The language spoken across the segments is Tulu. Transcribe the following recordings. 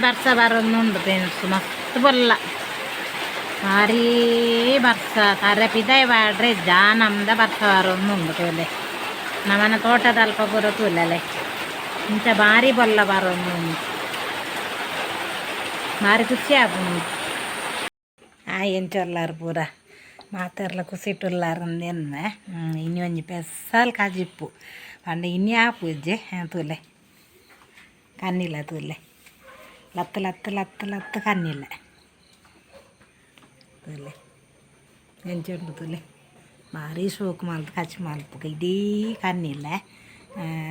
ಬರ್ಸ ಬರೊಂದುಂಡು ಫ್ರೆಂಡ್ಸ್ ಮಸ್ತ್ ಬೊಲ್ಲ ಭಾರೀ ಬರ್ಸ ತರೆ ಪಿದಾಯಿ ಪಾಡ್ರೆ ಜಾನಂದ ಬರ್ಸ ಬರೊಂದುಂಡು ತೂಲೆ ನಮನ ತೋಟದಲ್ಪ ಪೂರ ತೂಲೆಲೆ ಇಂಚ ಭಾರಿ ಬೊಲ್ಲ ಬರೊಂದುಂಡು ಭಾರಿ ಖುಷಿ ಆಪುಂಡು ಎಂಚೊಲ್ಲಾರ್ ಪೂರ ಮಾತೆರ್ಲ ಖುಷಿಟುಲ್ಲಾರ್ ಎನ್ನೆ ಇನಿ ಒಂಜಿ ಪೆಸ್ಸಾಲ್ ಕಜಿಪ್ಪು ಪಂಡ ಇನಿ ಆಪುಜೆ ತೂಲೆ ಕನ್ನಿಲ್ಲ ತೂಲೆ ಲತ್ತು ಲತ್ತು ಲತ್ತು ಲತ್ತು ಕನ್ನಿಲ್ಲ ತೂಲೆ ಎಂಚ ಉಂಡು ತೂಲೆ ಭಾರಿ ಶೋಕು ಮಲ್ತ್ ಕಚ್ ಮಲ್ಪುಗ ಇಡೀ ಕನ್ನಿಲ್ಲ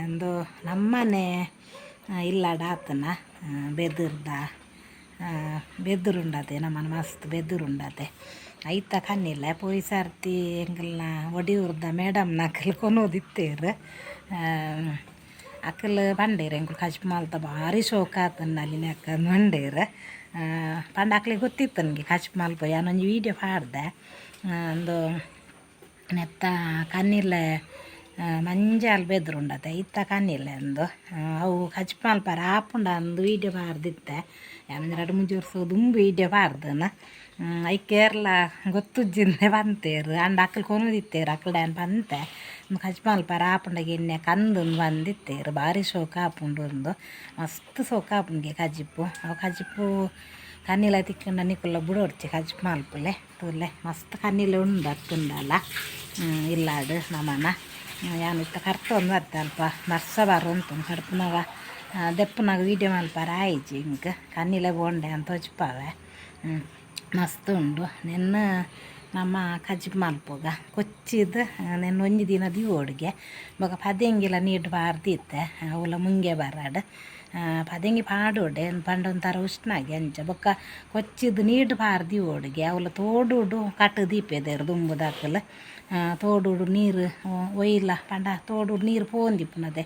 ಉಂದು ನಮ್ಮನೆ ಇಲ್ಲಡ ಆತನ ಬೆದುರ್ದ ಬೆದುರು ಉಂಡತೆ ನಮ್ಮನೆ ಮಸ್ತ್ ಬೆದುರು ಉಂಡತೆ ಐತ ಕನ್ನಿಲ್ಲ ಪೋಯಿ ಸರ್ತಿ ಎಂಕಲ್ನ ಒಡಿಯೂರ್ದ ಮೇಡಮ್ನಕುಲು ಕೊನೊದಿತ್ತೆರ್ ಅಕುಲು ಪಂಡೇರ್ ಎಂಕುಲು ಕಜಿಪು ಮಲ್ತ ಭಾರಿ ಶೋಕು ಆತುಂಡು ನಳಿನಿ ಅಕ್ಕ ಪಂಡೇರ್ ಪಂಡ ಅಕ್ಲೆಗ್ ಗೊತ್ತಿತ್ತು ನನಗೆ ಕಜಿಪು ಮಲ್ಪ ಯಾನೊಂಜಿ ವೀಡಿಯೋ ಪಾಡ್ದೆ ಉಂದು ನೆತ್ತ ಕನ್ನಿಲ್ಲ ಮಂಜಾಲ್ ಬೆದ್ರು ಉಂಡತೆ ಇತ್ತ ಕನ್ನಿಲ್ಲ ಉಂದು ಅವು ಕಜಿಪು ಮಲ್ಪರ ಆಪುಂಡ ಅಂದು ವೀಡಿಯೋ ಪಾಡ್ದಿತ್ತೆ ಯಾನೊಂಜಿ ರಡ್ಡ್ ಮೂಜಿ ವರ್ಸ ದುಂಬು ವೀಡಿಯೋ ಪಾಡ್ದನ ಐಕ್ ಏರ್ಲ ಗೊತ್ತುಜ್ಜಿಂದೆ ಪಂತೇರ್ ಆಂಡ ಅಕುಲು ಕೊನೊದಿತ್ತೆರ್ ಅಕಲ್ಡ ಯಾನ್ ಪಂತೆ ಕಜಿಪು ಮಲ್ಪರ ಆಪುಂಡ ಎಣ್ಣೆ ಕಂದು ಬಂದಿತ್ತೇರ್ ಭಾರಿ ಶೋಕು ಆಪುಂಡು ಉಂದು ಮಸ್ತ್ ಶೋಕು ಆಪುಂಡು ಕಜಿಪು ಅವು ಕಜಿಪು ಕನ್ನಿಲ ತಿಕ್ಕುಂಡ ನಿಕುಲ್ಲ ಬುಡೊಡ್ಚಿ ಕಜಿಪು ಮಲ್ಪುಲೆ ತೂಲೆ ಮಸ್ತ್ ಕನ್ನಿಲ ಉಂಡು ಅತ್ತುಂಡಲ ಇಲ್ಲಾಡ್ ನಮನ ಯಾನ್ ಇತ್ತೆ ಕರ್ತೊಂದು ಬತ್ತೆ ಅಲ್ಪ ಬರ್ಸ ಬರೊಂತುಂಡು ಕಡ್ಪುನಗ ದೆಪ್ಪುನಗ ವೀಡಿಯೋ ಮಲ್ಪರ ಆಯಿಜಿ ಎಂಕ್ ಕನ್ನಿಲೆ ಬೋಂಡೆ ಅಂತ ತೋಜಿಪಾವೆ ಮಸ್ತ್ ಉಂಡು ನೆನ್ನ ನಮ ಕಜಿಪು ಮಲ್ಪುಗ ಕೊಚ್ಚಿದ್ ನೆನ್ನ ಒಂಜಿ ದಿನ ದೀವೊಡುಗೆ ಬೊಕ ಪದೆಂಗಿಲ ನೀರ್ಡ್ ಪಾರ್ದಿತ್ತೆ ಅವುಲ ಮುಂಗೆ ಬರಡ್ ಪದೆಂಗಿ ಪಾಡೊಡೆ ಪಂಡ ಒಂಥರ ಉಷ್ಣಗೆ ಅಂಚ ಬೊಕ ಕೊಚ್ಚಿದ್ ನೀರ್ಡ್ ಪಾರ್ ದೀವೊಡುಗೆ ಅವುಲ ತೋಡುಡು ಕಟ್ ದೀಪೆದೆರ್ ದುಂಬುದಕುಲು ತೋಡುಡು ನೀರು ಒಯ್ಲ ಪಂಡ ತೋಡುಡು ನೀರು ಪೋವೊಂದಿಪ್ಪುನತೆ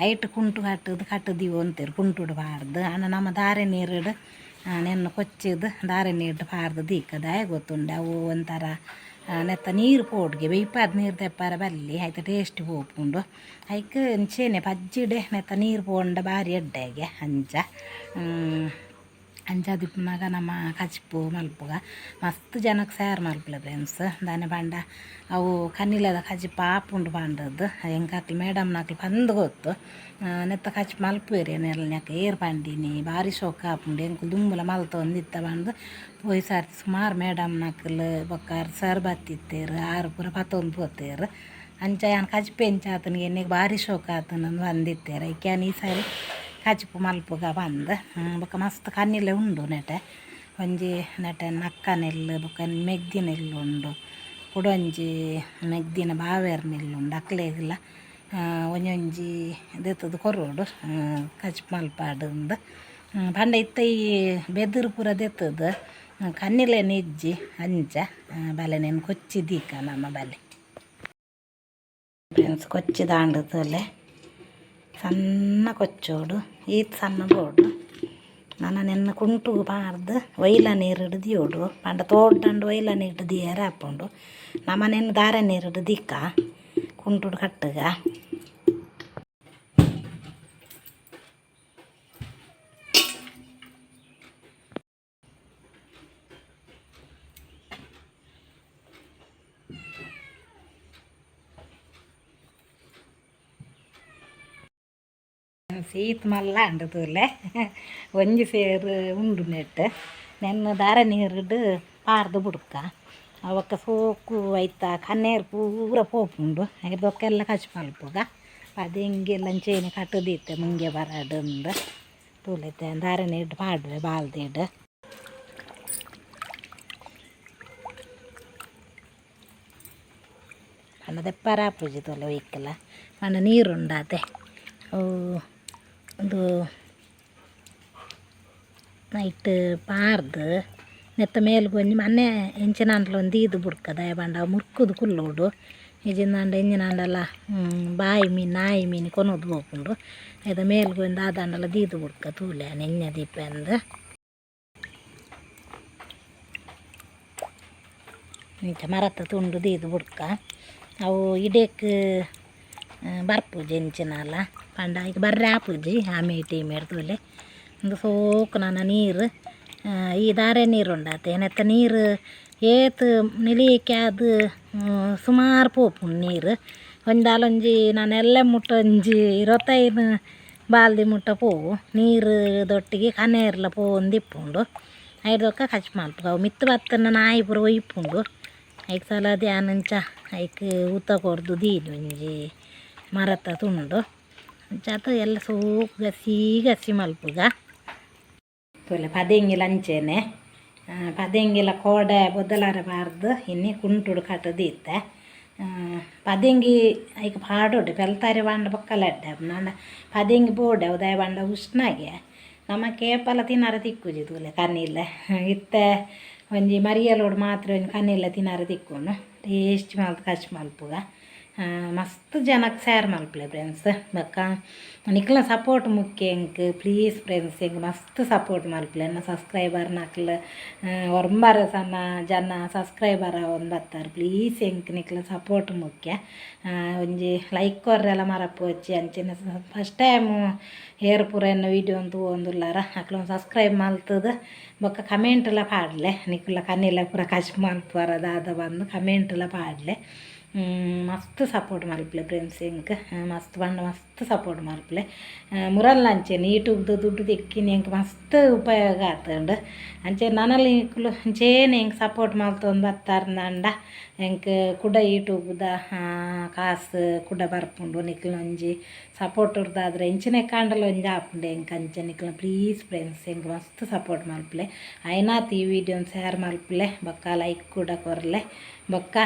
ಐಟ್ ಕುಂಟು ಕಟ್ಟುದು ಕಟ್ಟು ದೀವೊಂತೆರ್ ಕುಂಟುಡು ಪಾಡ್ದ್ ಆಂಡ ನಮ ದಾರೆ ನೀರುಡು ನೆನ್ನ ಕೊಚ್ಚಿದ್ ದಾರೆ ನೀರ್ಡ್ ಪಾಡ್ದ್ ದೀಕ ದಾಯೆ ಗೊತ್ತುಂಡು ಅವು ಒಂಥರ ನೆತ್ತ ನೀರು ಪೋಡ್ಗೆ ಬೆಯ್ಪಾದ್ ನೀರು ದೆಪ್ಪರೆ ಬಲ್ಲಿ ಐತ ಟೇಸ್ಟ್ ಪೋಪುಂಡು ಐಕ್ ಅಂಚೆನೆ ಪಜ್ಜಿಡೆ ನೆತ್ತ ನೀರು ಪೋಂಡ ಬಾರಿ ಎಡ್ಡೆಗೆ ಅಂಚ ಅಂಚಾದಿಪ್ಪುನಗ ನಮ ಕಜಿಪು ಮಲ್ಪುಗ ಮಸ್ತ್ ಜನಕ್ ಸೇರ್ ಮಲ್ಪುಲೆ ಫ್ರೆಂಡ್ಸ್ ದಾನೆ ಪಂಡ ಅವು ಕನ್ನಿಲದ ಕಜಿಪು ಆಪುಂಡು ಪಂಡದ್ ಎಂಕ್ ಅಕ್ಲ್ ಮೇಡಮ್ನಕ್ಲು ಪಂದ್ ಗೊತ್ತು ನೆತ್ತ ಕಜಿಪು ಮಲ್ಪುವೆರ್ ನೆಲ್ನಕ ಏರ್ ಪಂಡಿನಿ ಬಾರಿ ಶೋಕು ಆಪುಂಡು ಎಂಕುಲು ದುಂಬುಲ ಮಲ್ತೊಂದಿತ್ತ ಪಂದ್ ಪೋಯಿ ಸರ್ತಿ ಸುಮಾರು ಮೇಡಮ್ನಕುಲು ಬೊಕ್ಕ ಸರ್ ಬತ್ತಿತ್ತೆರ್ ಆರ್ ಪೂರ ಪತೊಂದು ಪೋತೆರ್ ಅಂಚ ಯಾನ್ ಕಜಿಪು ಎಂಚ ಆತುಂಡು ಎನ್ನೆಗ್ ಬಾರಿ ಶೋಕು ಆತುಂಡು ಅಂದ್ ಪಂದಿತ್ತೆರ್ ಐಕ್ ಯಾನ್ ಈ ಸಾರಿ ಕಜಿಪು ಮಲ್ಪುಗ ಪಂದ್ ಬೊಕ ಮಸ್ತ್ ಕನ್ನಿಲೆ ಉಂಡು ನೆಟೆ ಒಂಜಿ ನೆಟೆ ನಕ್ಕನೆಲ್ಲು ಬೊಕ ಮೆಗ್ದಿನೆಲ್ಲು ಉಂಡು ಕುಡೊಂಜಿ ಮೆಗ್ದಿನ ಬಾವೆರ್ನೆಲ್ಲು ಉಂಡು ಅಕ್ಲೆಗ್ಲ ಒಂಜೊಂಜಿ ದೆತ್ತುದು ಕೊರೊಡು ಕಜಿಪು ಮಲ್ಪಾಡ್ ಪಂಡ ಇತ್ತೆ ಈ ಬೆದುರು ಪೂರ ದೆತ್ತುದು ಕನ್ನಿಲೆನ್ ಇಜ್ಜಿ ಅಂಚ ಬಲೆ ನೆನ್ ಕೊಚ್ಚಿ ದೀಕ ನಮ ಬಲೆ ಫ್ರೆಂಡ್ಸ್ ಕೊಚ್ಚಿದಾಂಡ್ ತೂಲೆ ಸಣ್ಣ ಕೊಚ್ಚೋಡು ಈತ್ ಸಣ್ಣ ಬೋಡು ನನ ನೆನ್ನ ಕುಂಟುಗು ಪಾಡ್ದ್ ಒಯ್ಲ ನೀರುಡು ದೀವೊಡು ಪಂಡ ತೋಡ್ಂಡ ಒಯ್ಲ ನೀರ್ಡ್ ದೀಯೆರೆ ಆಪುಂಡು ನಮ ನೆನ್ ದಾರೆ ನೀರುಡು ದೀಕ ಕುಂಟುಡು ಕಟ್ಟುಗ. ಈತ್ ಮಲ್ಲ ಆಂಡ್ ತೂಲೆ ಒಂಜಿ ಸೇರು ಉಂಡು ನೆಟ್ ನೆನ್ನ ದಾರೆ ನೀರುಡು ಪಾರ್ದ್ ಬುಡ್ಕ ಅವಕ್ಕ ಸೋಕು ಐತ ಕನ್ನೇರು ಪೂರ ಪೋಪುಂಡು ಐರ್ದ್ ಬೊಕ್ಕ ಎಲ್ಲ ಕಜಿಪು ಮಲ್ಪುಗ ಪದೆಂಗಿಲ ಅಂಚೆನೆ ಕಟ್ಟುದಿತ್ತೆ ಮುಂಗೆ ಬರಡ್ ಅಂದ್ ತೂಲೆ ಇತ್ತೆ ದಾರೆ ನೀರ್ಡ್ ಪಾಡುವೆ ಬಾಲ್ದಿಡ್. ಪಂಡ ದೆಪ್ಪರ ಆಪುಜಿ ತೂಲೆ ಒಯ್ಕ್ಲ ಪಂಡ ನೀರುಂಡಾತೆ ಅವು ಉಂದು ನೈಟ್ ಪಾರ್ದ್ ನೆತ್ತ ಮೇಲ್ಗ್ ಒಂಜಿ ಮನೆ ಎಂಚಿನಾಂಡಲ ಒಂಜಿ ದೀದ್ ಬುಡ್ಕ ದಾಯೆ ಪಂಡ ಅವು ಮುರ್ಕುದು ಕುಲ್ಲೊಡು ಇಜ್ಜಿಂದಾಂಡ ಎಂಚಿನಾಂಡಲ ಬಾಯಿ ಮೀನು ನಾಯಿ ಮೀನು ಕೊನೊದು ಪೋಪುಂಡು ಐತ ಮೇಲ್ಗ್ ಒಂಜಿ ದಾದಾಂಡಲ ದೀದ್ ಬುಡ್ಕ ತೂಲೆ ಯಾನ್ ಎಂಚ ದೀಪೆ ಅಂದ್. ಇಂಚ ಮರತ ತುಂಡು ದೀದ್ ಬುಡ್ಕ ಅವು ಇಡೇಕ್ ಬರ್ಪುಜಿ ಎಂಚಿನಾಲ ಪಂಡ ಐಕ್ ಬರ್ರೆ ಆಪುಜಿ ಆಮೆ ಟೀಮೇಡ್ ತೂಲೆ ಉಂದು ಸೋಕು ನನ ನೀರು ಈ ದಾರೆ ನೀರು ಉಂಡಾತೆ ನೆತ್ತ ನೀರು ಏತ್ ನಿಲಿಕೆ ಆದ್ ಸುಮಾರು ಪೋಪುಂಡು ನೀರು ಒಂಜಾಲೊಂಜಿ ನನ ಎಲ್ಲೆ ಮುಟ್ಟ ಒಂಜಿ 25 ಬಾಲ್ದಿ ಮುಟ್ಟ ಪೋವು ನೀರು ದೊಟ್ಟಿಗೆ ಕನೇರ್ಲ ಪೋವೊಂದಿಪ್ಪುಂಡು ಐಡ್ದೊಕ್ಕ ಕಚ್ ಮಲ್ಪುಗ ಅವು ಮಿತ್ತ್ ಬತ್ತನ ನಾಯಿ ಪೂರ ಒಯ್ಪುಂಡು ಐಕ್ ಸಲ ಯಾನ್ ಐಕ್ ಉತ್ತ ಕೊರ್ದು ದೀನಿ ಒಂಜಿ ಮರತ ತುಂಡು ಅಂಚಾತ್ ಎಲ್ಲ ಸೋಕು ಗಸಿ ಗಸಿ ಮಲ್ಪುಗ ತೂಲೆ ಪದೆಂಗಿಲ ಅಂಚೆನೆ ಪದೆಂಗಿಲ ಕೋಡೆ ಬೊದಲಾರ ಪಾರ್ದ್ ಇನಿ ಕುಂಟುಡು ಕಟ್ಟುದು ಇತ್ತೆ ಪದೆಂಗಿ ಐಕ್ ಪಾಡೊಡು ಪೆಲ್ತಾರೆ ಪಂಡ ಬೊಕ್ಕಲ ಎಡ್ಡೆ ಆಪುಂಡು ಪದೆಂಗಿ ಬೋಡೆ ಅವು ದಾಯೆ ಪಂಡ ಉಷ್ಣಗೆ ನಮ ಕೇಪಲ ತಿನರೆ ತಿಕ್ಕುಜಿ ತೂಲೆ ಕನಿಲೆ ಇತ್ತೆ ಒಂಜಿ ಮರಿಯಲೋಡು ಮಾತ್ರ ಒಂಜಿ ಕನಿಲೆ ತಿನರೆ ತಿಕ್ಕುಂಡು ಟೇಸ್ಟ್ ಮಲ್ತ್ ಕಚ್ ಮಲ್ಪುಗ ಮಸ್ತ್ ಜನಕ್ ಶೇರ್ ಮಲ್ಪುಲೆ ಫ್ರೆಂಡ್ಸ್ ಬೊಕ್ಕ ನಿಕ್ಲ್ನ ಸಪೋರ್ಟ್ ಮುಖ್ಯ ಎಂಕ್ ಪ್ಲೀಸ್ ಫ್ರೆಂಡ್ಸ್ ಎಂಕ್ ಮಸ್ತ್ ಸಪೋರ್ಟ್ ಮಲ್ಪುಲೆ ಎನ್ನ ಸಬ್ಸ್ಕ್ರೈಬರ್ ನಕ್ಲ್ ಒರ್ಂಬರ ಸಣ್ಣ ಜನ ಸಬ್ಸ್ಕ್ರೈಬರ್ ಆವೊಂದು ಬತ್ತಾರೆ ಪ್ಲೀಸ್ ಎಂಕ್ ನಿಕ್ಲ್ನ ಸಪೋರ್ಟ್ ಮುಖ್ಯ ಒಂಜಿ ಲೈಕ್ ಕೊರ್ರೆಲ ಮರಪೊಚ್ಚಿ ಅಂಚನೆ ಫಸ್ಟ್ ಟೈಮ್ ಏರ್ ಪೂರ ಎನ್ನ ವೀಡಿಯೋ ತೂವೊಂದುಲ್ಲಾರ ಅಕ್ಲ್ ಸಬ್ಸ್ಕ್ರೈಬ್ ಮಲ್ತುದು ಬೊಕ್ಕ ಕಮೆಂಟ್ ಲ ಪಾಡ್ಲೆ ನಿಕುಲ ಕನಿಲ ಪೂರ ಕಚ್ ಮಲ್ಪುವರ ದಾದ ಪಂದ್ ಕಮೆಂಟ್ ಲ ಪಾಡ್ಲೆ ಮಸ್ತ್ ಸಪೋರ್ಟ್ ಮಲ್ಪುಲೆ ಫ್ರೆಂಡ್ಸ್ ಎಂಕ್ ಮಸ್ತ್ ಪಂಡ ಮಸ್ತ್ ಸಪೋರ್ಟ್ ಮಲ್ಪುಲೆ ಮುರಲ್ ಅಂಚೆನೆ ಯೂಟ್ಯೂಬ್ದ ದುಡ್ಡು ತಿಕ್ಕಿನಿ ಎಂಕ್ ಮಸ್ತ್ ಉಪಯೋಗ ಆತುಂಡು ಅಂಚೆ ನನಲ ನಿಕುಲು ಅಂಚೆನೆ ಎಂಕ್ ಸಪೋರ್ಟ್ ಮಲ್ತೊಂದು ಬತ್ತಾರ್ಂಡ ಎಂಕ್ ಕುಡ ಯೂಟ್ಯೂಬ್ದ ಕಾಸು ಕುಡ ಬರ್ಪುಂಡು ನಿಕ್ಲ್ನ ಒಂಜಿ ಸಪೋರ್ಟ್ ದಾದ್ರೆ ಇಂಚಿನೆ ಕಾಂಡಲ ಒಂಜಿ ಆಪುಂಡು ಎಂಕ್ ಅಂಚ ನಿಕ್ಲ್ನ ಪ್ಲೀಸ್ ಫ್ರೆಂಡ್ಸ್ ಎಂಕ್ ಮಸ್ತ್ ಸಪೋರ್ಟ್ ಮಲ್ಪುಲೆ ಆಯ್ನಾತ್ ಈ ವೀಡಿಯೋನ್ ಶೇರ್ ಮಲ್ಪುಲೆ ಬೊಕ್ಕ ಲೈಕ್ ಕೂಡ ಕೊರ್ಲೆ ಬೊಕ್ಕ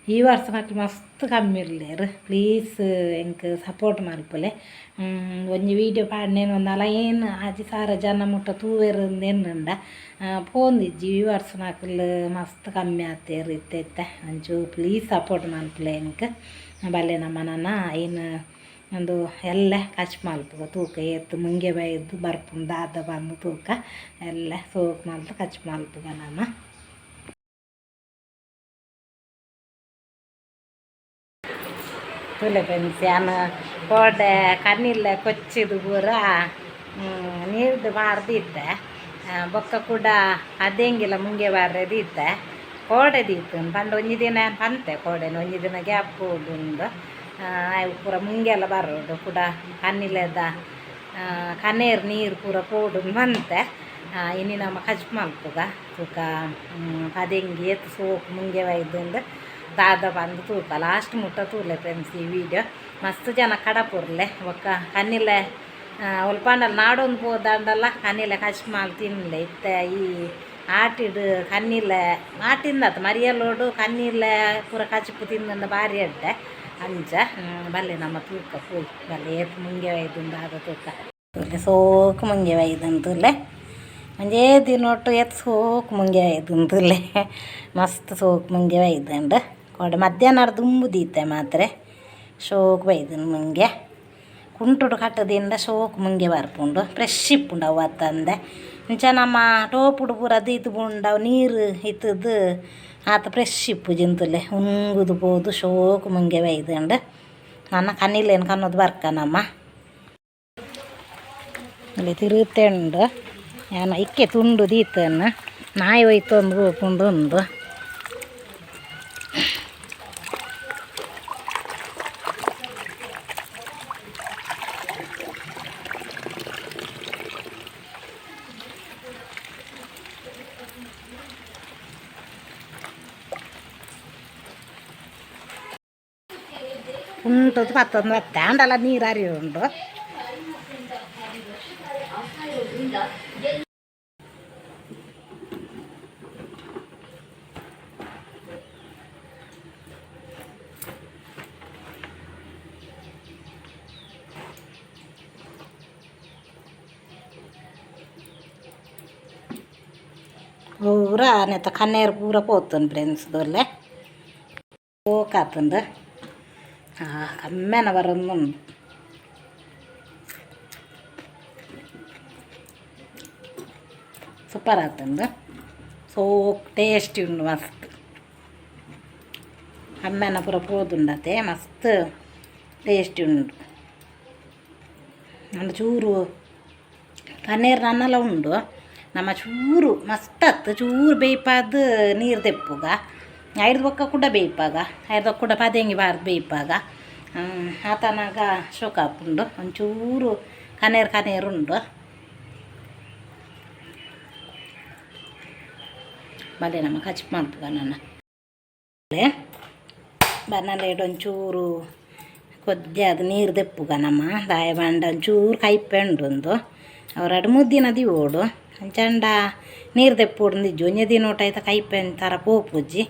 ಈ ವರ್ಷ ನಕುಲು ಮಸ್ತ್ ಕಮ್ಮಿ ಉಲ್ಲೆರ್ ಪ್ಲೀಸ್ ಎಂಕ್ ಸಪೋರ್ಟ್ ಮಲ್ಪುಲೆ ಒಂಜಿ ವೀಡಿಯೋ ಪಾಡ್ನೇನು ಒಂಜಿ 5 6000 ಜನ ಮುಟ್ಟ ತೂವೆರ್ ಎನ್ನುಂಡ ಪೋಂದಿಜ್ಜಿ ಈ ವರ್ಷ ನಕುಲು ಮಸ್ತ್ ಕಮ್ಮಿ ಆತೆರ್ ಇತ್ತೆ ಇತ್ತೆ ಒಂಚೂರು ಪ್ಲೀಸ್ ಸಪೋರ್ಟ್ ಮಲ್ಪುಲೆ ಎಂಕ್ ಬಲ್ಲೆ ನಮ ನನ ಐನ್ ಉಂದು ಎಲ್ಲೆ ಕಚ್ ಮಲ್ಪುಗ ತೂಕ ಏತ್ ಮುಂಗೆ ಬೈದು ಬರ್ಪುಂಡು ದಾದ ಪಂದ್ ತೂಕ ಎಲ್ಲೆ ಸೋಕು ಮಲ್ತ್ ಕಚ್ ಮಲ್ಪುಗ ನಮ. ತೂಲೆ ಫ್ರೆಂಡ್ಸ್ ಯಾನ್ ಕೋಡೆ ಕನಿಲೆ ಕೊಚ್ಚಿದ್ ಪೂರ ನೀರ್ಡ್ ಪಾರ್ದ್ ಇತ್ತೆ ಬೊಕ್ಕ ಕುಡ ಪದೆಂಗಿಲ ಮುಂಗೆ ಬಾರ್ರೆ ದೀತೆ ಕೋಡೆ ದೀತುಂಡು ಪಂಡ ಒಂಜಿ ದಿನ ಯಾನ್ ಪಂತೆ ಕೋಡೆನ್ ಒಂಜಿ ದಿನ ಗ್ಯಾಪ್ ಬೋಡುಂದು ಅವು ಪೂರ ಮುಂಗೆಲ ಬರೋಡು ಕುಡ ಕನಿಲೆದ ಕನೇರ್ ನೀರು ಪೂರ ಪೋಡುಂದು ಪಂತೆ ಇನಿ ನಮ ಕಜ್ಪು ಮಲ್ಪುಗ ತೂಕ ಪದೆಂಗಿ ಏತ್ ಸೋಕು ಮುಂಗೆ ಬೈದುಂಡು ದಾದ ಪಂದ್ ತೂಕ ಲಾಸ್ಟ್ ಮುಟ್ಟ ತೂಲೆ ಫ್ರೆಂಡ್ಸ್ ಈ ವೀಡಿಯೋ ಮಸ್ತ್ ಜನ ಕಡಪುರ್ಲೆ ಬೊಕ್ಕ ಕನಿಲೆ ಒಲ್ಪಾಂಡಲ ನಾಡೊಂದು ಪೋದಾಂಡಲ ಕನಿಲೆ ಕಚ್ ಮಲ್ ತಿನ್ಲೆ ಇತ್ತೆ ಈ ಆಟಿಡ್ ಕನ್ನಿಲೆ ಆಟಿಂದತ್ ಮರಿಯಲೋಡು ಕನ್ನಿಲೆ ಪೂರ ಕಚಿಪು ತಿಂದಂಡ ಬಾರಿ ಎಡ್ಡೆ ಅಂಚ ಬಲ್ಲೆ ನಮ್ಮ ತೂಕ ಪೋಯಿ ಬಲ್ಲೆ ಏತ್ ಮುಂಗೆ ಬೈದುಂಡು ದಾದ ತೂಕ ತೂಲೆ ಸೋಕು ಮುಂಗೆ ಬೈದುಂಡು ತೂಲೆ ಒಂಜೇ ದಿನೊಟ್ಟು ಏತ್ ಸೋಕು ಮುಂಗೆ ಬೈದುಂಡು ತೂಲೆ ಮಸ್ತ್ ಸೋಕು ಮುಂಗೆ ಬೈದುಂಡು ಕೋಡೆ ಮಧ್ಯಾಹ್ನ ದುಂಬು ದೀತೆ ಮಾತ್ರೆ ಶೋಕು ಬೈದುಂಡು ಮುಂಗೆ ಕುಂಟುಡು ಕಟ್ಟದಿಂದ ಶೋಕು ಮುಂಗೆ ಬರ್ಪುಂಡು ಫ್ರೆಶ್ ಇಪ್ಪುಂಡು ಅವು ಅತ್ತಂದೆ ಇಂಚ ನಮ್ಮ ಟೋಪುಡು ಪೂರ ದೀತ್ ಪುಂಡ ಅವು ನೀರು ಇತ್ತುದು ಆತ ಫ್ರೆಶ್ ಇಪ್ಪುಜಿ ತೂಲೆ ಉಂಗುದು ಪೋದು ಶೋಕು ಮುಂಗೆ ಬೈದುಂಡು ನನ ಕನಿಲೇನು ಕನ್ನೋದು ಬರ್ಕ ನಮ್ಮ ಅಲ್ಲಿ ತಿರುಗುತ್ತೆ ಉಂಡು ಯಾನ್ ಇಕ್ಕೆ ತುಂಡು ದೀತನ್ನು ನಾಯಿ ಒಯ್ತೊಂದು ಪೋಪುಂಡು ಉಂದು ಕುಂಟುದು ಪತ್ತೊಂದು ಬತ್ತೆ ಆಂಡಲ ನೀರು ಹರಿಯುಂಡು ಪೂರ ನೆತ್ತ ಕಣ್ಣೇರು ಪೂರ ಪೋತುಂಡು ಫ್ರೆಂಡ್ಸ್ ದೊಲ್ಲೆ ಸೋಕಾತುಂಡು ಕಮ್ಮೆನ ಬರೊಂದುಂಡು ಸೂಪರ್ ಆತುಂಡು ಸೋಕ್ ಟೇಸ್ಟಿ ಉಂಡು ಮಸ್ತ್ ಕಮ್ಮೆನ ಪೂರ ಪೋದುಂಡತೆ ಮಸ್ತ್ ಟೇಸ್ಟಿ ಉಂಡು ಅಂಡ ಚೂರು ಪನ್ನೀರ್ ನನ್ನಲ ಉಂಡು ನಮ್ಮ ಚೂರು ಮಸ್ತತ್ ಚೂರು ಬೇಯ್ಪಾದ್ ನೀರು ದೆಪ್ಪುಗ ಐದು ಬೊಕ್ಕ ಕುಡ ಬೇಯ್ಪಾಗ ಐದು ಕುಡ ಪದೆಂಗಿ ಬಾರ್ದು ಬೇಯ್ಪಾಗ ಆತನಾಗ ಶೋಕ ಆಪುಂಡು ಒಂಚೂರು ಕನೇರು ಕನೇರು ಉಂಡು ಬಲೆ ನಮ್ಮ ಕಚಿಪ್ ಮಲ್ಪುಗ ನನ್ನ ಬನ್ನಲೇಡ್ ಒಂಚೂರು ಕೊದ್ದೆ ಅದು ನೀರು ದೆಪ್ಪುಗ ನಮ್ಮ ದಾಯ ಬಂಡ ಒಂಚೂರು ಕೈಪೆ ಉಂಡು ಅವರಡು ಮುದ್ದಿನ ದಿವೋಡು ಅಂಚಂಡ ನೀರು ದೆಪ್ಪೋಡು ಇಜ್ಜಿ ಒಂಜಿ ದಿನ ಊಟ ಐತ ಕೈಪೆ ಥರ ಪೋಪುಜ್ಜಿ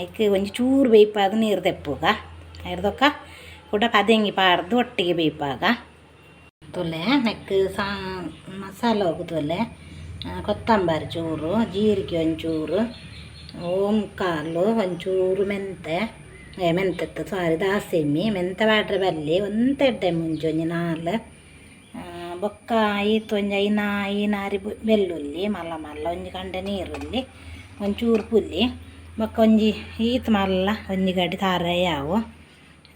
ಐಕ್ ಒಂಜಿ ಚೂರು ಬೇಯ್ಪಾದ ನೀರು ದೆಪ್ಪುಗ ಐರ್ದೊಕ್ಕ ಕುಡ ಪದೆಂಗಿ ಪಾಡ್ದು ಒಟ್ಟಿಗೆ ಬೇಯ್ಪಾಗ ತೊಲೆ ನೆಕ್ ಸಾ ಮಸಾಲೆ ಹೋಗುತ್ತೊಲೆ ಕೊತ್ತಂಬರಿ ಚೂರು ಜೀರಿಗೆ ಒಂಚೂರು ಓಂಕಾಲು ಒಂಚೂರು ಮೆಂತೆ ಮೆಂತೆತ್ತು ಸಾರಿ ದಾಸೆಮ್ಮಿ ಮೆಂತೆ ಬಾಡ್ರೆ ಬಲ್ಲಿ ಒಂತೆಡ್ಡೆ ಮುಂಚಿ ಒಂಜಿ ನಾಲ್ ಬೊಕ್ಕ ಈತ್ ಒಂಜಿ ಐನ ಐನಾರಿ ಬೆಳ್ಳುಳ್ಳಿ ಮಲ್ಲ ಮಲ್ಲ ಒಂಜಿ ಕಂಡೆ ನೀರುಳ್ಳಿ ಒಂಚೂರು ಪುಲ್ಲಿ ಬೊಕ್ಕ ಒಂಜಿ ಈತ್ ಮಲ್ಲ ಒಂಜಿ ಗಡ್ಡಿ ತಾರಾಯಿ ಯಾವು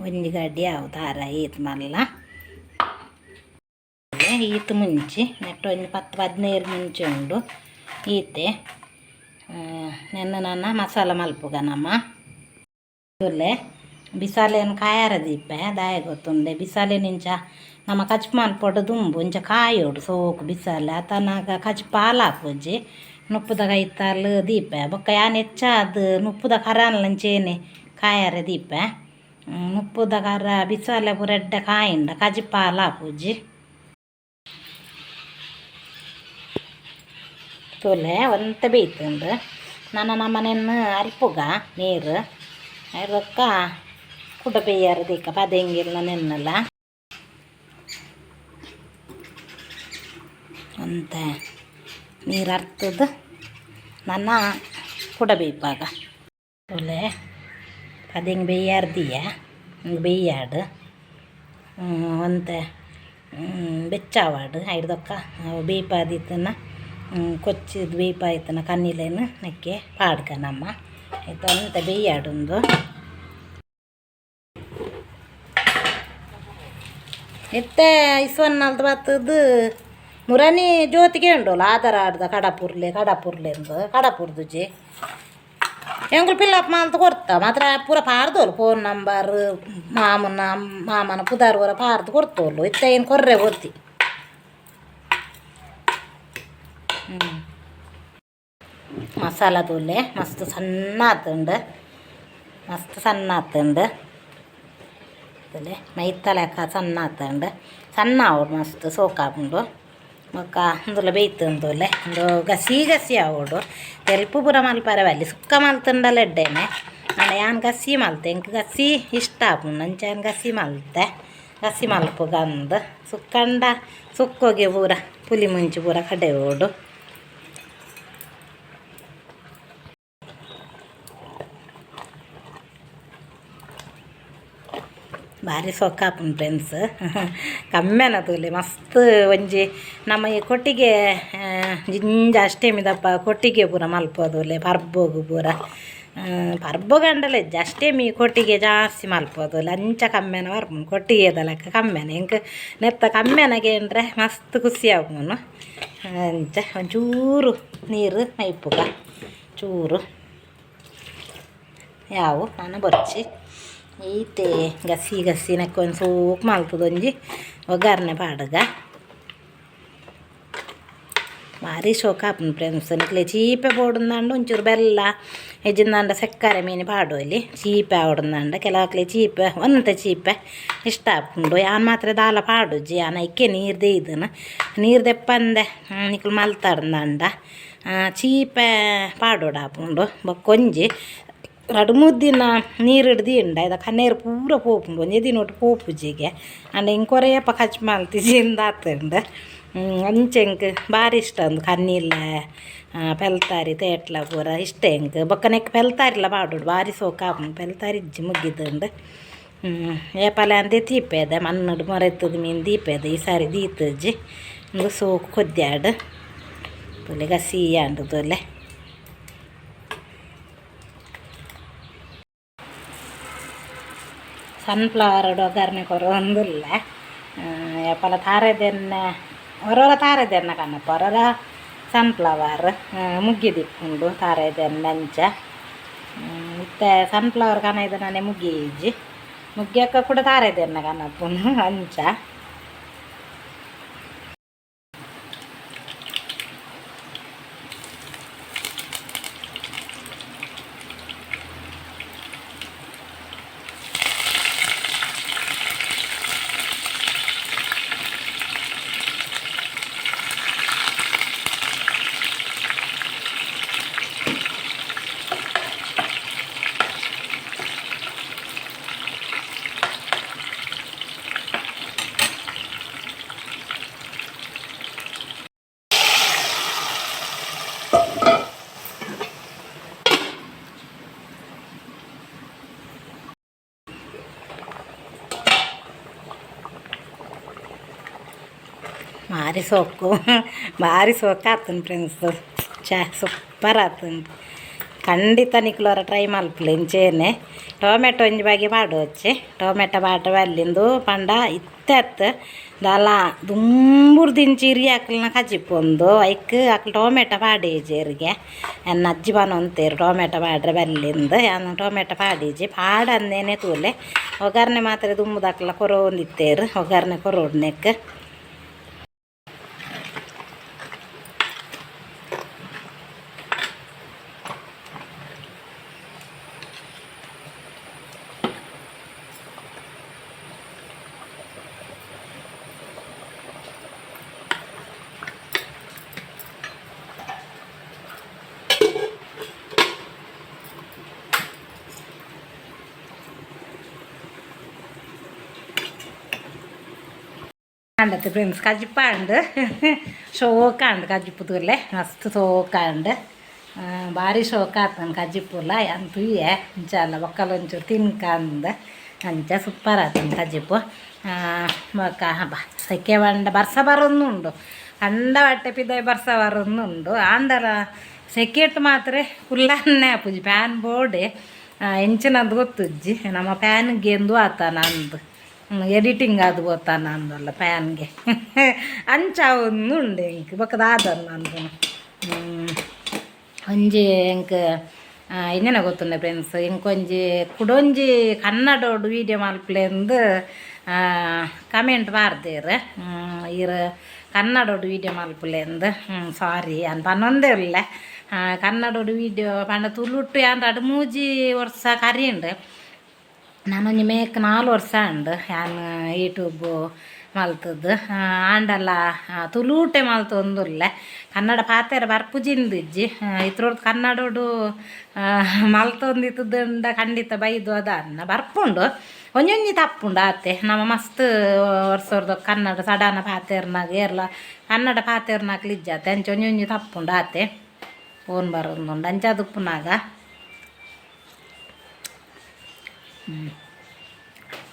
ಒಂಜಿ ಗಡ್ಡಿ ಯಾವು ತಾರಾಯಿ ಈತ್ ಮಲ್ಲ ಈತ್ ಮುಂಚಿ ನೆಟ್ಟು ಒಂಜಿ 10 15 ಮುಂಚಿ ಉಂಡು ಈತೆ ನೆನ್ನ ನನ್ನ ಮಸಾಲ ಮಲ್ಪುಗ ನಮ್ಮ ಉಲ್ಲೆ ಬಿಸಾಲೆನ್ ಕಾಯಾರ ದೀಪೆ ದಾಯ ಗೊತ್ತುಂಡೆ ಬಿಸಾಲೆ ನಿಂಚ ನಮ್ಮ ಕಚ್ ಮಲ್ಪೊಡು ದುಂಬು ಇಂಚ ಕಾಯೋಡು ಸೋಕು ಬಿಸಾಲೆ ಆತನಾಗ ಕಚ್ ಪಾಲ್ ಹಾಪುಜಿ ನುಪ್ಪುದ ಕೈತಾಲ್ ದೀಪೆ ಬೊಕ್ಕ ಯಾನ್ ಹೆಚ್ಚಾದ್ ನುಪ್ಪುದ ಕರಾನ್ಲಂಚೇನೆ ಕಾಯಾರೆ ದೀಪೆ ನುಪ್ಪುದ ಕರ ಬಿಸಾಲೆ ಪೂರ ಎಡ್ಡೆ ಕಾಯಿಂಡ ಕಜಿ ಪಾಲ್ ಹಾಪುಜಿ ತೂಲೆ ಒಂತೆ ಬೇಯ್ತುಂಡು ನನ್ನ ನಮ್ಮನೆಯನ್ನು ಅರಿಪುಗ ನೀರು ಐರೊಕ್ಕ ಕುಡ ಬೇಯಾರ ದೀಕ ಪದೆಂಗಿಲ್ಲ ನೆನ್ನಲ್ಲ ಒಂತೆ ನೀರು ಅರ್ತದ ನನ್ನ ಕುಡ ಬೇಯ್ಪಾಗ ತೂಲೆ ಪದೆಂಗಿ ಬೇಯಾರ್ದಿಯ ಬೇಯಾಡು ಒಂತೆ ಬೆಚ್ಚಾವಾಡು ಐಡ್ದೊಕ್ಕ ಬೇಯ್ಪಾದಿತ್ತನ್ನ ಕೊಚ್ಚಿದ ಬೇಯ್ಪಾಯ್ತನ ಕಣ್ಣಿಲೇನು ನೆಕ್ಕೆ ಪಾಡ್ಕ ನಮ್ಮ ಆಯ್ತು ಅಂತ ಬೇಯಾಡುಂದು ಇತ್ತೆ ಇಸ್ವನ್ನಲ್ದು ಬತ್ತದು ಮುರನಿ ಜ್ಯೋತಿಗೆ ಉಂಡೋಲ್ಲ ಆಧಾರ ಆಡ್ದ ಕಡಪುರ್ಲೆ ಕಡಪುರ್ಲೆಂದು ಕಡಪುರ್ದುಜಿ ಎಂಕುಲು ಪಿಲ್ಲಪ್ ಮಾಲ್ತ ಕೊರ್ತ ಮಾತ್ರ ಪೂರ ಪಾರ್ದೋಲು ಫೋನ್ ನಂಬರ್ ಮಾಮನ ಮಾಮನ ಪುದಾರ್ ಪೂರ ಪಾರ್ದು ಕೊರ್ತೋಲು ಇತ್ತೆ ಏನು ಕೊರ್ರೆ ಗೊತ್ತಿ ಮಸಾಲ ತೂಲೆ ಮಸ್ತ್ ಸಣ್ಣ ಆತುಂಡು ಮಸ್ತ್ ಸಣ್ಣ ಆತುಂಡು ತೂಲೆ ಮೈತಲೆಕ್ಕ ಸಣ್ಣ ಆತುಂಡು ಸಣ್ಣ ಆವೊಡು ಮಸ್ತ್ ಸೋಕಾಪುಂಡು ಬೊಕ್ಕ ಉಂದುಲ ಬೇಯ್ತುಂಡು ತೂಲೆ ಉಂದು ಗಸಿ ಗಸಿ ಆವೊಡು ತೆಲ್ಪು ಪೂರ ಮಲ್ಪರೆ ಬಲ್ಲಿ ಸುಕ್ಕ ಮಲ್ತುಂಡಲ ಎಡ್ಡೆನೆ ಆಂಡ ಯಾನ್ ಗಸಿ ಮಲ್ತೆ ಎಂಕ್ ಗಸಿ ಇಷ್ಟ ಆಪುಂಡು ಅಂಚ ಯಾನ್ ಗಸಿ ಮಲ್ತೆ ಗಸಿ ಮಲ್ಪುಗ ಅಂದ್ ಸುಕ್ಕಂಡ ಸುಕ್ಕೋಗೆ ಪೂರ ಪುಲಿ ಮುಂಚಿ ಪೂರ ಕಡೆಯೋಡು. ಭಾರಿ ಸೊಕ್ಕಾಪುಂಡು ಫ್ರೆಂಡ್ಸ್ ಕಮ್ಮೆನ ತೂಲೆ ಮಸ್ತ್ ಒಂಜಿ ನಮ್ಮ ಈ ಕೊಟ್ಟಿಗೆ ಜಿಂಜ ಅಷ್ಟೆಮಿದಪ್ಪ ಕೊಟ್ಟಿಗೆ ಪೂರ ಮಲ್ಪೋದುಲೆ ಪರ್ಬೋಗು ಪೂರ ಪರ್ಬೋಗಂಡಲ ಇಜ್ಜಿ ಅಷ್ಟೆಮಿ ಕೊಟ್ಟಿಗೆ ಜಾಸ್ತಿ ಮಲ್ಪೋದುಲೆ ಅಂಚ ಕಮ್ಮೆನ ಬರ್ಪುಂಡು ಕೊಟ್ಟಿಗೆದ ಲೆಕ್ಕ ಕಮ್ಮೆನ ಎಂಕ್ ನೆತ್ತ ಕಮ್ಮೆನಗೆ ಅಂದ್ರೆ ಮಸ್ತ್ ಖುಷಿ ಆಪುಂಡು ಅಂಚ ಒಂಚೂರು ನೀರು ಮೈಪುಗ ಚೂರು ಯಾವು ನಾನು ಬೊರ್ಚಿ ಈತೆ ಗಸಿ ಗಸಿ ನೆಕ್ ಒಂಜಿ ಸೋಕು ಮಲ್ತುದೊಂಜಿ ಒಗ್ಗರಣೆ ಪಾಡುಗ ಭಾರಿ ಶೋಕ ಆಪುಂಡು ಫ್ರೆಂಡ್ಸ್ ನಿಕ್ಲೆ ಚೀಪೆ ಬೋಡುಂದಾಂಡ ಒಂಚೂರು ಬೆಲ್ಲ ಇಜ್ಜಿಂದಾಂಡ ಸಕ್ಕರೆ ಮೀನು ಪಾಡೊಲಿ ಚೀಪೆ ಆವೊಡುಂದಾಂಡ ಕೆಲವಕ್ಲೆ ಚೀಪೆ ಒಂತೆ ಚೀಪೆ ಇಷ್ಟ ಆಪುಂಡು ಯಾನ್ ಮಾತ್ರ ದಾಲ ಪಾಡುಜಿ ಯಾನ್ ಐಕೆ ನೀರು ದೀದನ ನೀರು ದೆಪ್ಪಂದೆ ನಿಕುಲು ಮಲ್ತಾಡ್ಂದಾಂಡ ಚೀಪೆ ಪಾಡೊಡಾಪುಂಡು ಬೊಕ್ಕ ಒಂಜಿ ರಡ್ಡ್ ಮೂಜಿ ದಿನ ನೀರು ದೀಂಡ ಐತ ಕಣ್ಣೀರು ಪೂರ ಪೋಪುಂಡು ಒಂಜಿ ದಿನೊಟು ಪೋಪುಜಿಗೆ ಆಂಡ ಎಂಕ್ ಒರಯಪ್ಪ ಖರ್ಚು ಮಲ್ತಿಜಿ ಇಂದ್ ಆತುಂಡು ಅಂಚ ಎಂಕ್ ಬಾರಿ ಇಷ್ಟ ಉಂದು ಕಣ್ಣೀಲ ಪೆಲ್ತಾರಿ ತೇಟ್ಲ ಪೂರ ಇಷ್ಟ ಎಂಕ್ ಬೊಕ್ಕ ನೆಕ್ಕ್ ಪೆಲ್ತಾರಿಲ ಪಾಡೊಡು ಬಾರಿ ಸೋಕು ಆಪುಂಡು ಪೆಲ್ತಾರಿ ಇಜ್ಜಿ ಮುಗಿದುಂಡು ಏಪಲ ಅಂದೆ ದೀಪೆದೆ ಮಣ್ಣುಡು ಮೊರೆತ್ತುದು ಮೀನು ದೀಪೆದೆ ಈ ಸಾರಿ ದೀತುಜಿ ಉಂದು ಸೋಕು ಕೊದ್ಯಾಡು ತೂಲೆ ಗಸಿ ಆಂಡ್ ತೂಲೆ. ಸನ್ಫ್ಲವರ್ ಒಗ್ಗರಣೆ ಕೊರೊಂದುಲ್ಲೆ ಏಪಲ ತಾರೆದೆಣ್ಣೆ ಒರೊರ ತಾರೆದೆಣ್ಣ ಕನಪ ಒರೊರ ಸನ್ಫ್ಲವರ್ ಮುಗ್ಗಿ ದಿಕ್ಕುಂಡು ತಾರೆದೆಣ್ಣೆ ಅಂಚ. ಇತ್ತೆ ಸನ್ಫ್ಲವರ್ ಕನೈದ ನಾನೆ ಮುಗ್ಗಿ ಇಜ್ಜಿ ಮುಗ್ಗಿಯಕ್ಕ ಕೂಡ ತಾರೆದೆಣ್ಣ ಕನಪುನು ಅಂಚ. ಬಾರಿ ಸೋಕು ಬಾರಿ ಸೋಕು ಆತನ್ ಫ್ರೆಂಡ್ಸ್, ಚಾ ಸೂಪರ್ ಆತುಂಡು. ಖಂಡಿತ ನಿಕ್ಲೋರ ಟ್ರೈ ಮಲ್ಪುಲೆ ಇಂಚೆನೆ. ಟೊಮೆಟೊ ಒಂಜಿ ಬಗೆ ಪಾಡೊಚ್ಚಿ, ಟೊಮೆಟೊ ಪಾಡ ಬಲ್ಲಿಂದು ಪಂಡ ಇತ್ತೆ ಅತ್ತ್ ದಾಲ ದುಂಬುರ್ದಿಂಚಿ ಹಿರಿಯಾಕ್ಲ್ನ ಕಜಿಪೊಂದು ಐಕ್ ಅಕ್ಲು ಟೊಮೆಟೊ ಪಾಡೀಜೆರ್ಗೆ. ಎನ್ನ ಅಜ್ಜಿ ಪನೊಂತೆರ್ ಟೊಮೆಟೊ ಪಾಡ್ರೆ ಬಲ್ಲಿಂದು. ಯಾನ್ ಟೊಮೆಟೊ ಪಾಡೀಜಿ, ಪಾಡಂದೇನೆ ತೂಲೆ. ಒಗ್ಗರ್ಣೆ ಮಾತ್ರ ದುಂಬುದಕ್ಲ ಕೊರೊಂದಿತ್ತೆರ್, ಒಗ್ಗರ್ಣೆ ಕೊರೊಡು ನೆಕ್ಕ್. ಆಂಡತ್ತೆ ಫ್ರೆಂಡ್ಸ್, ಕಜಿಪಾಂಡ್ ಶೋಕಾಂಡ್. ಕಜಿಪು ತೂಲೆ ಮಸ್ತ್ ಸೋಕಾಂಡ್, ಬಾರಿ ಶೋಕ ಆತನ್ ಕಜಿಪುಲ. ಯಾನ್ ತೂಯೆ ಇಂಚ ಬೊಕ್ಕಲ ಒಂಚೂರು ತಿನ್ಕಂದ್ ಅಂಚ ಸೂಪರ್ ಆತನ್ ಕಜಿಪು. ಬೊಕ್ಕ ಬಾ ಸೆಕೆ ಬಂಡ ಬರ್ಸ ಬರೊಂದುಂಡು, ಕಂಡ ಬಟ್ಟೆ ಪಿದಾಯಿ ಬರ್ಸ ಬರೊಂದುಂಡು. ಆಂಡಲ ಸೆಕೆಟ್ ಮಾತ್ರ ಕುಲ್ಲನ್ನೇ ಆಪುಜಿ, ಫ್ಯಾನ್ ಬೋಡೆ ಎಂಚಿನಂದು ಗೊತ್ತುಜ್ಜಿ. ನಮ್ಮ ಫ್ಯಾನ್ಗೆ ಎಂದು ಆತನ ಅಂದು ಎಡಿಟಿಂಗ್ ಅದು ಬೋತಾನ ಅಂದಲ್ಲ ಫ್ಯಾನ್ಗೆ ಅಂಚ ಉಂಡು ಎಂಕ್. ಬೊಕ್ಕ ದಾದನ್ನ ಅನ್ಪುನು ಒಂಜಿ ಎಂಕ್ ಎಂಜನ ಗೊತ್ತುಂಡೆ ಫ್ರೆಂಡ್ಸ್, ಎಂಕೊಂಜಿ ಕುಡೊಂಜಿ ಕನ್ನಡೋಡು ವೀಡಿಯೋ ಮಲ್ಪುಲೆಂದು ಕಮೆಂಟ್ ಪಾಡ್ದೆರ್. ಈರ್ ಕನ್ನಡೋಡು ವೀಡಿಯೋ ಮಲ್ಪುಲೆಂದು. ಸಾರಿ, ಯಾನ್ ಪನೊಂದೇ ಉಲ್ಲೆ. ಕನ್ನಡೋಡು ವೀಡಿಯೋ ಪಂಡ ತುಳುಟು ಯಾನ್ ರಡ್ಡ್ ಮೂಜಿ ವರ್ಷ ಕರೀಂಡ್. ನಾನೊಂಜಿ ಮೇಕ್ 4 ವರ್ಷ ಆಂಡ್ ಯಾನ್ ಯೂಟ್ಯೂಬ್ ಮಲ್ತದ್ದು. ಆಂಡಲ ತುಳುಟೆ ಮಲ್ತೊಂದುಲ್ಲೆ, ಕನ್ನಡ ಪಾತೆರ ಬರ್ಪುಜಿಂದಿಜ್ಜಿ. ಇತ್ರೊರ್ದು ಕನ್ನಡೊಡು ಮಲ್ತೊಂದಿತ್ತುಂಡ ಖಂಡಿತ ಬೈದು ಅದಾನ್ನ ಬರ್ಪುಂಡು, ಒಂಜೊಂಜಿ ತಪ್ಪುಂಡು ಆತೆ. ನಮ ಮಸ್ತ್ ವರ್ಷರ್ದ ಕನ್ನಡ ಸಡನ್ ಪಾತೆರ್ನಾಗ ಏರ್ಲ ಕನ್ನಡ ಪಾತೆರ್ನಾಕ್ಲು ಇಜ್ಜಾತೆ, ಅಂಚ ಒಂಜೊಂಜಿ ತಪ್ಪುಂಡು ಆತೆ. ಫೋನ್ ಬರೋದುಂಡು ಅಂಚ ಉಪ್ಪುನಾಗ.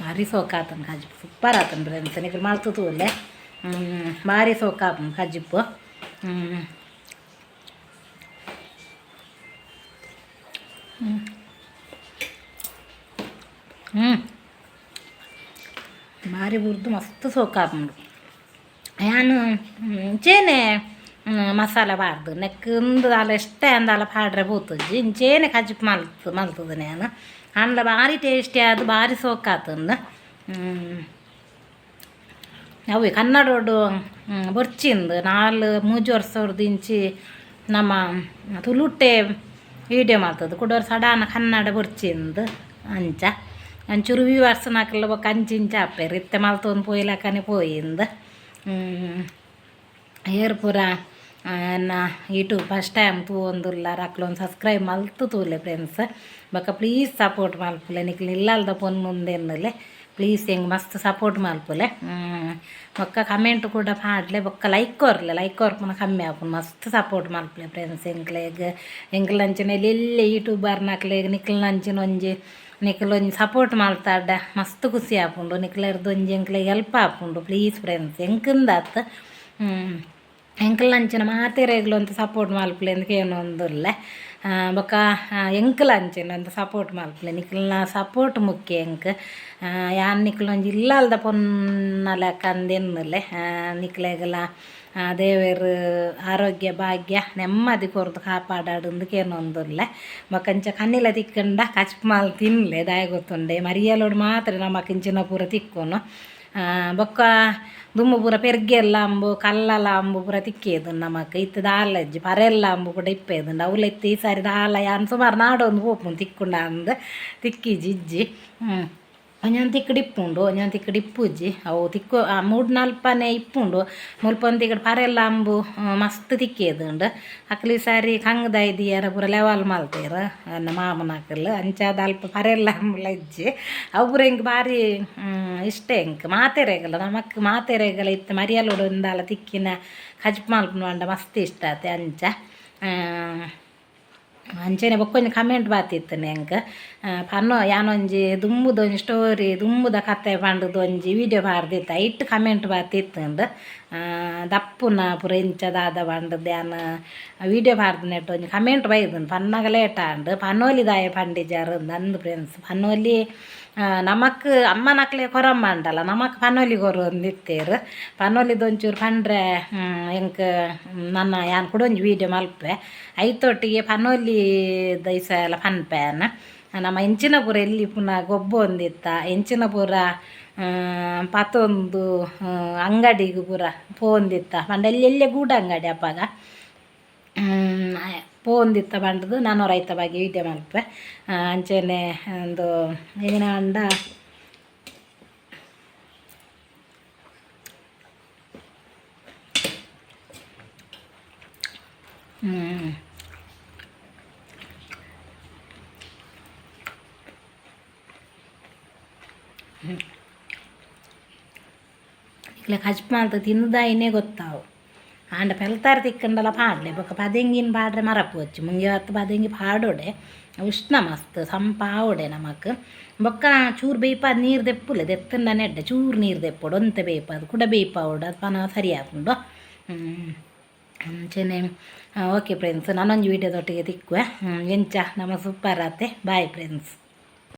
ಭಾರಿ ಸೋಕಾತನ್ ಕಜಿಪು, ಸೂಪರ್ ಆತನ್ ಫ್ರೆಂಡ್ಸ್. ನಿಕುಲು ಮಲ್ತು ತೂಲೆ, ಭಾರಿ ಸೋಕಾಪುಂಡು ಕಜಿಪು. ಹ್ಞೂ ಭಾರಿ ಬುರ್ದು ಮಸ್ತ್ ಸೋಕಾಪುಂಡು. ಯಾನ್ ಇಂಚೇನೆ ಮಸಾಲೆ ಪಾಡ್ದು ನೆಕ್ಕ್ ಉಂದು ದಾಲ ಎಷ್ಟೇ ಅಂದಾಲ ಪಾಡ್ರೆ ಪೋತುಜ್ಜಿ. ಇಂಚೇನೆ ಕಜಿಪು ಮಲ್ತ್ ಮಲ್ತುದು ಯಾನ್. ಆಂಡ ಭಾರಿ ಟೇಸ್ಟಿ ಆದ್ ಭಾರಿ ಸೋಕಾತುಂಡು. ಅವೆ ಕನ್ನಡೋಡು ಬೊರ್ಚಿಂದು ನಾಲ್ ಮೂಜಿ ವರ್ಷರ್ದಿಂಚಿ ನಮ್ಮ ತುಳುಟೆ ವೀಡಿಯೋ ಮಲ್ತದ್ದು. ಕುಡೊರ ಸಡನ್ ಕನ್ನಡ ಬೊರ್ಚಿಂದು ಅಂಚ ಒಂಚೂರು ವ್ಯೂವರ್ಸ್ನಕುಲು ಬೊಕ್ಕ ಅಂಚಿ ಇಂಚ ಆಪೆರ್. ಇತ್ತೆ ಮಲ್ತೊಂದು ಪೋಯಿಲಕ್ಕನೆ ಪೋಯಿಂದು. ಏರ್ ಪೂರ ಎನ್ನ ಯೂಟ್ಯೂಬ್ ಫಸ್ಟ್ ಟೈಮ್ ತೂವೊಂದುಲ್ಲಾರ್ ಅಕ್ಲೊಂದು ಸಬ್ಸ್ಕ್ರೈಬ್ ಮಲ್ತು ತೂಲೆ ಫ್ರೆಂಡ್ಸ್. ಬೊಕ್ಕ ಪ್ಲೀಸ್ ಸಪೋರ್ಟ್ ಮಲ್ಪುಲೆ. ನಿಕ್ಲ್ ಇಲ್ಲಲ್ದ ಪೊನ್ನುಂದು ಎನ್ನುಲೆ, ಪ್ಲೀಸ್ ಎಂಕ್ ಮಸ್ತ್ ಸಪೋರ್ಟ್ ಮಲ್ಪುಲೆ. ಬೊಕ್ಕ ಕಮೆಂಟ್ ಕೂಡ ಪಾಡ್ಲೆ, ಬೊಕ್ಕ ಲೈಕ್ ಕೊರ್ಲೆ. ಲೈಕ್ ಕೊರ್ಪುನ ಕಮ್ಮಿ ಆಪುಂಡು. ಮಸ್ತ್ ಸಪೋರ್ಟ್ ಮಲ್ಪುಲೆ ಫ್ರೆಂಡ್ಸ್ ಎಂಕ್ಲೆಗ್. ಎಂಕ್ಲಂಚಿನ ಎಲ್ಲೆ ಯೂಟ್ಯೂಬರ್ನಕ್ಲೆಗ್ ನಿಕ್ಲ್ನಂಚಿನ ಒಂಜಿ ನಿಕ್ಲ್ ಒಂಜಿ ಸಪೋರ್ಟ್ ಮಲ್ತಾಡ ಮಸ್ತ್ ಖುಷಿ ಆಪುಂಡು. ನಿಕ್ಲೆರ್ದ್ ಒಂಜಿ ಎಂಕ್ಲೆಗ್ ಹೆಲ್ಪ್ ಆಪುಂಡು. ಪ್ಲೀಸ್ ಫ್ರೆಂಡ್ಸ್, ಎಂಕುಂದತ್ ಎಂಕಲ್ನಂಚಿನ ಮಾತೆರೆಗ್ಲ ಒಂತೆ ಸಪೋರ್ಟ್ ಮಲ್ಪುಲೆ ಅಂದ್ ಕೇನೊಂದುಲ್ಲೆ. ಬೊಕ್ಕ ಎಂಕುಲು ಅಂಚಿನ ಒಂತೆ ಸಪೋರ್ಟ್ ಮಲ್ಪುಲೆ. ನಿಕ್ಲ್ನ ಸಪೋರ್ಟ್ ಮುಖ್ಯ ಎಂಕ್. ಯಾನ್ ನಿಕ್ಲ್ ಒಂಜಿ ಇಲ್ಲಲ್ದ ಪೊನ್ನ ಲೆಕ್ಕ ಅಂದ್ ಎನ್ನುಲೆ. ನಿಕ್ಲೆಗ್ಲ ದೇವೆರ್ ಆರೋಗ್ಯ ಭಾಗ್ಯ ನೆಮ್ಮದಿ ಕೊರ್ದು ಕಾಪಾಡಡ್ ಇಂದ್ ಕೇನೊಂದುಲ್ಲೆ. ಬೊಕ ಇಂಚ ಕನಿಲ ತಿಕ್ಕುಂಡ ಕಚಿಪು ಮಾಲ್ ತಿನ್ಲೆ ದಾಯೆ ಗೊತ್ತುಂಡೆ ಮರಿಯಲೊಡು ಮಾತ್ರ ನಮಕ್ ಇಂಚಿನ ಪೂರ ತಿಕ್ಕುನು. ಬೊಕ್ಕ ದುಂಬು ಪೂರ ಪೆರ್ಗೆಲ್ಲ ಅಂಬು ಕಲ್ಲಲ ಅಂಬು ಪೂರ ತಿಕ್ಕೇದು ನಮಕ್ ಇತ್ತೆ ದಾಲ ಇಜ್ಜಿ ಪರೆಲ್ಲ ಅಂಬು ಕೂಡ ಇಪ್ಪೇದುಂಡು ಅವ್ಲು ಇತ್ತೆ ಈ ಸಾರಿ ದಾಲ ಯಾನ್ ಸುಮಾರು ನಾಡೊಂದು ಪೋಪುಂಡು ತಿಕ್ಕುಂಡ ಅಂದ್ ತಿಕ್ಕಿಜಿ ಇಜ್ಜಿ. ಒಂಜೊಂದು ತಿಕ್ಕಡ್ ಇಪ್ಪುಂಡು ಒಂಜೊಂದು ತಿಕ್ಕಡ್ ಇಪ್ಪುಜಿ ಅವು ತಿಕ್ಕು ಮೂಡ್ನಲ್ಪನೆ ಇಪ್ಪುಂಡು ಮುಲ್ಪ ಒಂದು ತಿಕ್ಕಡ್ ಪರೆಲ್ಲ ಅಂಬು ಮಸ್ತ್ ತಿಕ್ಕೇದುಂಡು. ಅಕ್ಲ್ ಈ ಸಾರಿ ಕಂಗ್ದ ದೀಯರ ಪೂರ ಲೆವಲ್ ಮಲ್ತೆರ್ ಎನ್ನ ಮಾಮನಕುಲು ಅಂಚಾದ್ ಅಲ್ಪ ಪರೆಲ್ಲ ಅಂಬುಲ ಇಜ್ಜಿ ಅವು ಪೂರ ಎಂಕ್ ಬಾರಿ ಇಷ್ಟ ಎಂಕ್ ಮಾತೆರೆಗ್ಲ ನಮಕ್ ಮಾತೆರೆಗ್ಲ ಇತ್ತೆ ಮರಿಯಲೊಡು ಒಂದಾಲ ತಿಕ್ಕಿನ ಕಜಿಪು ಮಲ್ಪುನ ಪಂಡ ಮಸ್ತ್ ಇಷ್ಟ ಆತೆ ಅಂಚ. ಅಂಚನೆ ಬೊಕ್ಕೊಂಜಿ ಕಮೆಂಟ್ ಬಾತಿತ್ತುಂಡು ಎಂಕ್ ಪನ್ನೋ ಯಾನೊಂಜಿ ದುಂಬುದ ಒಂಜಿ ಸ್ಟೋರಿ ದುಂಬುದ ಕತೆ ಪಂಡುದು ಒಂಜಿ ವೀಡಿಯೋ ಪಾಡ್ದಿತ್ತೆ ಐಟ್ ಕಮೆಂಟ್ ಬಾತಿತ್ತುಂಡು ದಪ್ಪುನ ಪೂರ ಇಂಚ ದಾದ ಪಂಡುದು ಯಾನ್ ವೀಡಿಯೋ ಪಾಡ್ದಿನೆಟ್ ಒಂಜಿ ಕಮೆಂಟ್ ಬೈದುಂಡು ಪನ್ನಗ ಲೇಟ್ ಆಂಡ್ ಪನೋಲಿ ದಾಯೆ ಪಂಡಿಜಾರ್ ಅಂದ್ ಫ್ರೆಂಡ್ಸ್. ಪನೋಲಿ ನಮಕ್ ಅಮ್ಮನಕ್ಲೆ ಕೊರಮ್ಮ ಅಂಡಲ ನಮಕ್ ಪನೋಲಿ ಕೊರೊಂದಿತ್ತೆರ್ ಪನೋಲಿದ ಒಂಚೂರು ಪಂಡ್ರೆ ಎಂಕ್ ನನ ಯಾನ್ ಕುಡ ಒಂಜಿ ವೀಡಿಯೋ ಮಲ್ಪೆ ಐತೊಟ್ಟಿಗೆ ಪನೋಲಿ ದೈಸ ಎಲ್ಲ ಪನ್ಪೆ ಯಾನ್. ನಮ್ಮ ಎಂಚಿನ ಪೂರ ಎಲ್ಲಿ ಪುನಃ ಗೊಬ್ಬು ಒಂದಿತ್ತ ಎಂಚಿನ ಪೂರ ಪತೊಂದು ಅಂಗಡಿಗ್ ಪೂರ ಪೋವೊಂದಿತ್ತ ಪಂಡ ಎಲ್ಯ ಎಲ್ಯ ಗೂಡು ಅಂಗಡಿ ಅಪಗ ಪೋವೊಂದಿತ್ತ ಪಂಡ್ದ್ ನಾನೊರ ಐತ ಬಗ್ಗೆ ವೀಡಿಯೋ ಮಲ್ಪೆ. ಅಂಚನೆ ಉಂದು ಎಂಚಿನ ಪಂಡ ನಿಕ್ಲೆ ಕಜಿಪು ಮಲ್ತ್ ತಿಂದುದಾಯಿನೇ ಗೊತ್ತಾವು ಆಂಡ ಪೆಲ್ತಾರ್ ತಿಕ್ಕಂಡಲ ಪಾಡ್ಲೆ ಬೊಕ ಪದೆಂಗಿನ್ ಪಾಡ್ರೆ ಮರಪೋಚಿ ಮುಂಗೆ ಪದೆಂಗಿ ಪಾಡೊಡೆ ಉಷ್ಣ ಮಸ್ತ್ ಸಂಪಾವೊಡೆ ನಮಕ್ ಬೊಕ್ಕ ಚೂರು ಬೇಯ್ಪಾದ್ ನೀರು ದೆಪ್ಪುಲೆ ದೆತ್ತುಂಡನೆ ಎಡ್ಡೆ ಚೂರು ನೀರು ದೆಪ್ಪೊಡು ಒಂತೆ ಬೇಯ್ಪಾದ್ ಕುಡ ಬೇಯ್ಪಾವೊಡು ಅದು ಪನ ಸರಿ ಆಪುಂಡು. ಅಂಚನೆ ಓಕೆ ಫ್ರೆಂಡ್ಸ್ ನಾನೊಂಜಿ ವೀಡಿಯೋದೊಟ್ಟಿಗೆ ತಿಕ್ಕುವೆ ಎಂಚ ನಮ್ಮ ಸೂಪರ್ ಆತೆ ಬಾಯ್ ಫ್ರೆಂಡ್ಸ್.